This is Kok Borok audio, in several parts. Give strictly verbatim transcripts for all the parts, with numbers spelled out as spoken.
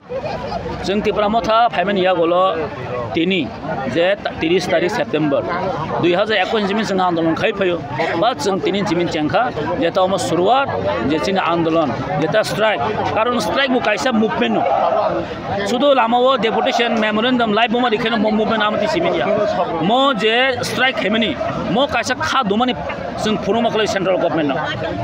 Chwng Tipra Motha phaimani yagulo tini je ta-, tiris tarik September dui hazar ekush ni simi chwng andolon khai phaio. Ba chwng tini simi chengkha je ta omo suruwat je chini andolon je ta strike. Karon strike bo kaisa movement no. Sudu lama o deputation memorandum lai buma rikheno mo movement amati simi ya. Mo je strike khaimani mo kaisa kha dumani chwng phunukma khlai central government no.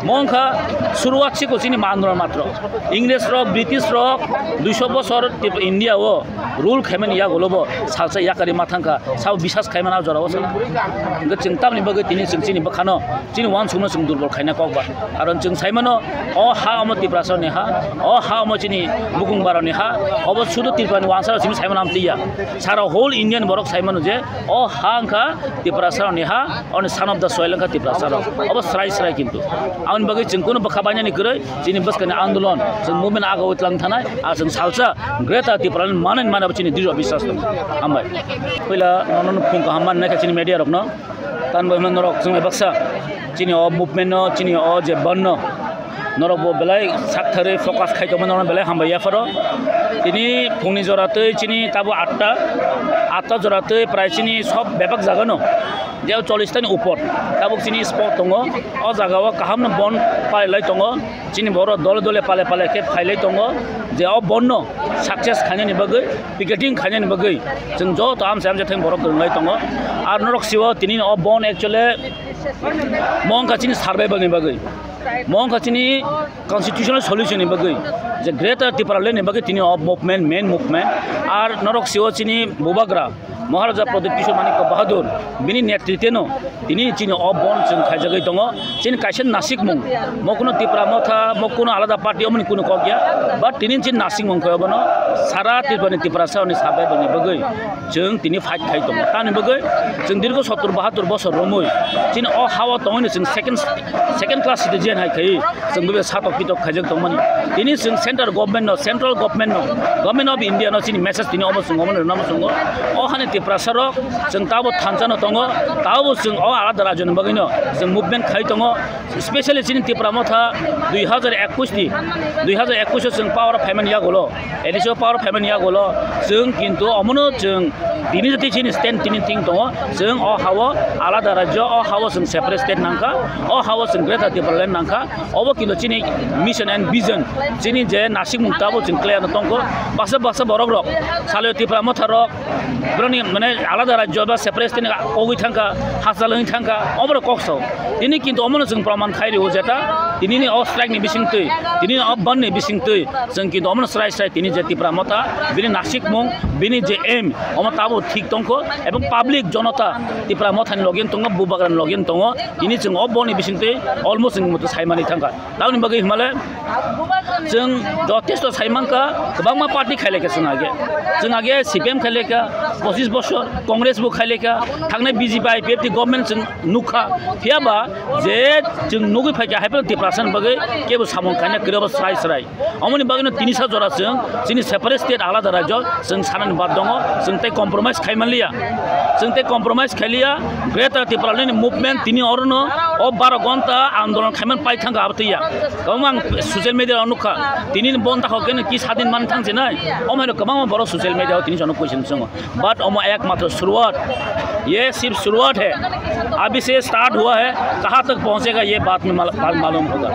Mo wngkha suruwat siko chini ma andolon matro. Ingres rok, British rok duiso bosor Tip-, India o rule khaimani yagulo bo salsa yakari ma thangkha, sao bisas khaimani a jora o sana. Hwnkhe chwng tamni bagwi tini chwng chini bwkhano, chini uansukno chwng durbol khaina kok ba. Karon chwng saimano, o ha omo Tiprasa ni ha, o ha omo chini bukung baroni ha, obo sudu Tripura ni uansara simi saimano amtwi ya. Sara whole Indian borok saimano je, o ha wngkha Tiprasa ni ha, oni son of the soil wngkha Tiprasa rok. Obo srai srai kintu. Aboni bagwi chwng kunu bwkha bainani kwrwi, chini bwskani andolon, chwng movement aga o tlang thanai, a chwng salsa Greater Tipraland manani mane abo chini drisho biswas tongo. Hambai. Puila nono phung kaham manwi naikha chini media rokno. Tan bai hwnna norok chwng bai baksa chini o movement no, chini o je bandh no norok bo belai saktharwi focus khai tongma norok belai hambai yapharo. Tini phungni jora twi chini tabo atta, atta jora twi prai chini sob bebak jaga no je chollish tani upor tabuk chini spot tongo. O jaga o kaham no bandh palai lai tongo. Chini borok dole dole pale pale khe phailai tongo je o bandh no success khainani bagwi, picketing khainani bagwi chwng joto amchai amchai thang borok kwrwnglai tongo. Ar norok sio tini o bandh actually mo wngkha chini survival ni bagwi, mo wngkha chini constitutional solution ni bagwi, je Greater Tipraland ni bagwi tini o movement, main movement. Ar norok sio chini bubagra Maharaja Pradyut Kishore Manikya Bahadur bini netritwno tini chini o bandh chwng khaijagwi tongo. Chini kaisa nasikmung, mo kuno Tipra Motha, mo kuno alada party, omoni kuno kok ya, but tini chini nasikmung khe obono sara Tripura ni Tiprasa oni survival ni bagwi chwng tini fight khai tongo. Tamni bagwi chwng dirgo sottor bahattor bosor romwi chini o ha-o tongwi no chwng second, second class citizen hai khai. Chwng bebe satok pitok khaijak tongmani. Tini chwng center government no, central government no, Government of India no chini message tini omo chwng omo rwna muchungo. O hani Tiprasa rok chwng tabo thansa no tongo, tabo chwng o alada rajyo ni bagwi no chwng movement khai tongo. Specially chini Tipra Motha dui hazar ekush ni, dui hazar ekush o chwng power o phaimani yagulo, A D C o power o phaimani yagulo chwng kintu omono chwng tini jati chini stand tini thing tongo. Chwng o ha-o alada rajyo, o ha-o chwng separate state nangkha, o ha-o chwng Greater Tipraland nangkha. Obo kintu chini mission and vision, chini je nasikmung tabo chwng clear no tongkho. Baksa baksa borok rok salio Tipra Motha rok, borokni mane alada rajyo ba separate state ni kogwi thangkha, hachal wngwi thangkha, oborok kok sao. Tini kintu omono chwng proman khai rio jeta, tini ni o strike ni bising twi, tini ni o bandh ni bising twi, chwng kintu omono srai srai tini je Tipra Motha, bini nasikmung, bini je aim, omo tabo thik tongkho, ebong public jonota Tipra Motha ni logi tongo, bubagra ni logi tongo, tini chwng o bandh ni bising twi almost chwng muitu saimani thangkha. Tamoni bagwi hwnmale chwng jotesto saimankha, kwbangma party khailaikha chwng age. Chwng age C P M khailaikha, pochis bosor, Congress bo khailaikha, thangnai B J P I P F T government chwng nukha. Phiyaba je chwng nugwi phaikha, haiphano Tiprasa ni bagwi kebo samung khaina kwrwi obo srai srai. Omoni bagwino tini sa jora chwng chini separate state alada rajyo chwng sanani bad tongo, chwng tei compromise khai manliya. Chwng tei compromise khailiya, Greater Tipraland ni movement tini orono o baro gonta andolon khaiman pai thangkha abo twiya. Kwbangma ang social media o nukha, tini ni bon dakho keno ki sadin man thang sinai, omo haino kwbangma borok social media o tini jono question swngo. But omo ekmatro suruwat. Ye sirf suruwat hai. Abhi se start hua hai. Kahan tak pahunchega ye baat mein mal-, mal-, malum hoga.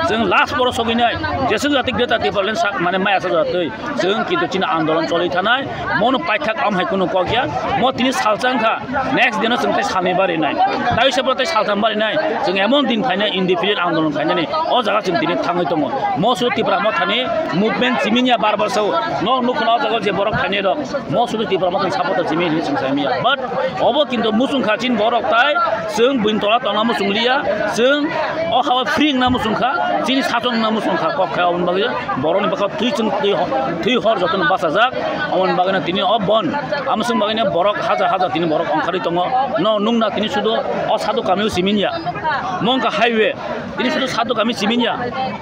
Chwng last poro sogwi nai. Jeswk jati Greater Tipraland sak mane maya sa jatwi. Chwng kintu chini andolon choli thanai. Mono paithak am hai kunu kok ya. Mo tini salsa wngkha. Next dino chwng tei salni bari nai. Tai se bo tei saltham bari nai. Chwng emon din phainai independent andolon khainani. O jaga chwng tini thangwi tongo. Mo su Tipra Mothani movement chiming ya bar bar sao. No nukho na o jaga je borok phainai rok. Mo sudu Tipra Motha ni support o chimi hinwi chwng sai manya. But obo kintu muchung kha chini borok tai chwng buini tola tongna muchung liya, chwng o ha-o free wngna muchung kha, chini sachwng wngna muchung kha, kok kha oboni bagwi borokni bwkha twi chwng twi ho-, twi hor jotono bachajak, oboni bagwino tini o bon, amo chwng bagwino borok hajar hajar tini borok ongkharwi tongo, no nungna tini sudu o Sadhu Kamio simi ya, mo wngkha highway. Tini sudu Sadhu kami siminya.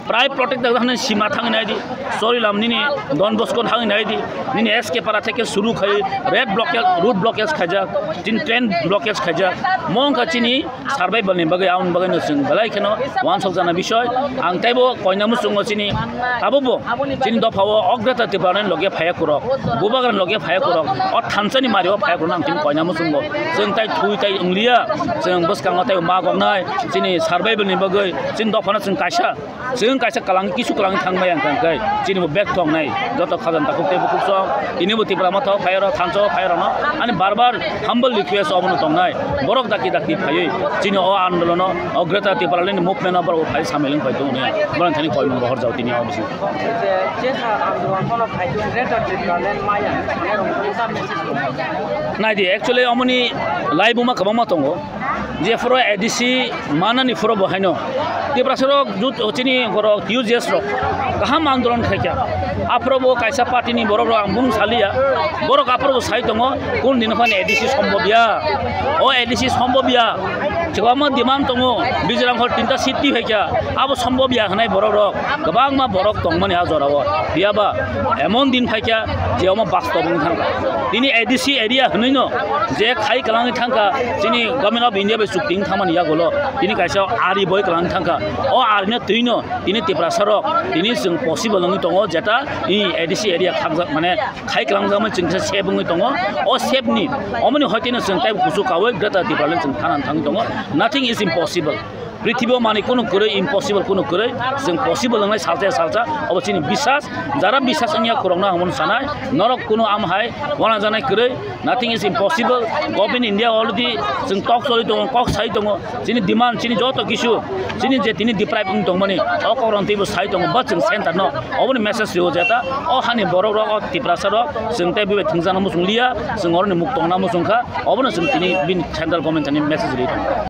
Prai protect da hana sima thang nai di. Sorilam nini Don Bosco thang nai di. Nini S K Para theke suru khai red blockade, road blockade khaijak. Tin train blockade khaijak. Mong ka chini survival ni bagwi, aun bagwi no chwng belai kheno wansok jana bisoi. Ang taibo koina muchungo chini abo bo chini dopha o ogreta Tipraland loge phaya kurok. Bubagra loge phaya kurok. O thansa ni mari o phaya kurok nang chini koina muchungo. Chwng tai thui tai wngliya. Chwng bwskango tai ma goknai. Chini survival ni bagwi chini dopha no chwng kaisa. Chwng kaisa kalang kisu kalang thang bai ang kang kai. Chini bo bag thong nai. Joto khajan takhuk tei bukhuk song. Ini bo Tipra Motha o phai rok, thansa o phai rok no. Ani bar bar humble request obono tongnai. Borok daki daki phaiwi chini o andolono, o Greater Tipraland movement o borok phai samilwng phai tongo. Borok thani koi mung rohor jao tini o bisi. Je, je sa andolon kono phai Greater Tipraland maya. Nai di, actually omoni lai buma kwbangma tongo. Je phoro A D C manani phoro bo haino Tiprasa rok jut chini borok T U J S rok kaham andolon khaikha. Aphoro bo kaisa party ni borok rok ang bung saliya. Borok aphoro bo sai tongo kun din phani A D C sombobya. O A D C sombobya. Chibama demand tongo. Bijrang hol tinta seat ti phaikha. Abo sombobya hwnai borok rok. Kwbangma borok tongmani a jorao. Phiyaba emon din phaikha je omo bastob wng thangkha. Tini A D C area hwnwi no je khai kwlangwi thangkha chini Government of India bai chukti wng thangmani yagulo. Tini kaisa ari boi kwlangwi thangkha. O ari no twi no tini Tiprasa rok tini chwng possible wngwi tongo jeta i A D C area khakjak mane khai kwlangjakmani chwng khe safe wngwi tongo. O safe ni omoni hoiteno chwng tei kuchuk kawi Greater Tipraland chwng thanani thangwi tongo. Nothing is impossible. Prithibi o manwi kunu kwrwi impossible kunu kwrwi, chwng possible wngnai salsa ya salsa, obo chini bisas, jara bisas wngya khoroknwi ang bono sanai, norok kunu am hai uanajanai kwrwi, nothing is impossible, Government India already chwng tok choli tongo, kok sai tongo, chini demand, chini joto kisu, chini je tini deprive wng tongmani, o kok rok twibo sai tongo, ba chwng center no, oboni message rio jeta, o hani borok rok, o Tiprasa rok, chwng tei bibai thwngjakna muchung liya, chwng oroni muk tongna muchung kha, obono chwng tini bini central government thani message ri tongo.